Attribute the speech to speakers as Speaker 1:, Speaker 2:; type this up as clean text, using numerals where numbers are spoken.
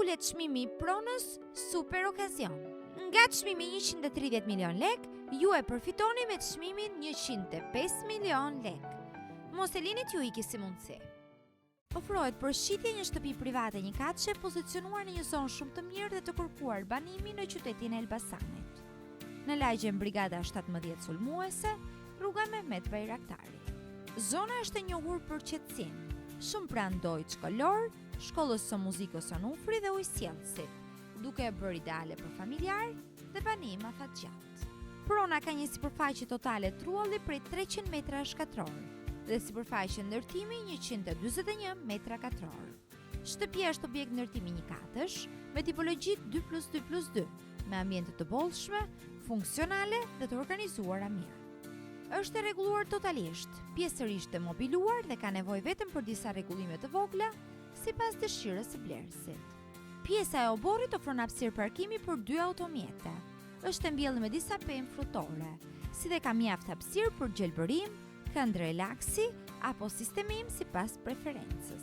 Speaker 1: Ulet çmimi i pronës super okazion. Nga çmimi 130 milion lek, ju e përfitoni me çmimin 105 milion lek. Mos e lini t'ju iki si mundësi. Ofrohet për shitje një shtëpi private njëkatëshe pozicionuar në një zonë shumë të mirë dhe të kërkuar banimi në qytetin e Elbasanit. Në lagjen Brigada 17 Sulmuese, rruga Mehmet Bajraktari. Zona është e njohur për qetësinë, shumë pranë doit shkollor, shkollës së muzikës Onufri dhe ujësjellësit, duke e bërë ideale për familjarë dhe banim afatgjatë. Prona ka një sipërfaqe totale trualli prej 300 metrash katror dhe sipërfaqe ndërtimi 141 metra katror. Shtëpia është objekt ndërtimi njëkatësh me tipologji 2 plus 2 plus 2, me ambiente të bollshme, funksionale dhe të organizuara mirë. Është e rregulluar totalisht, pjesërisht e mobiluar dhe ka nevojë vetëm për disa rregullime të vogla sipas dëshirës së blerësit. Pjesa e oborrit ofron hapësirë parkimi për dy automjete. Është e mbjellë me disa pemë frutore, si dhe ka mjaft hapësirë për gjelbërim, kënd relaksi apo sistemim sipas preferencës.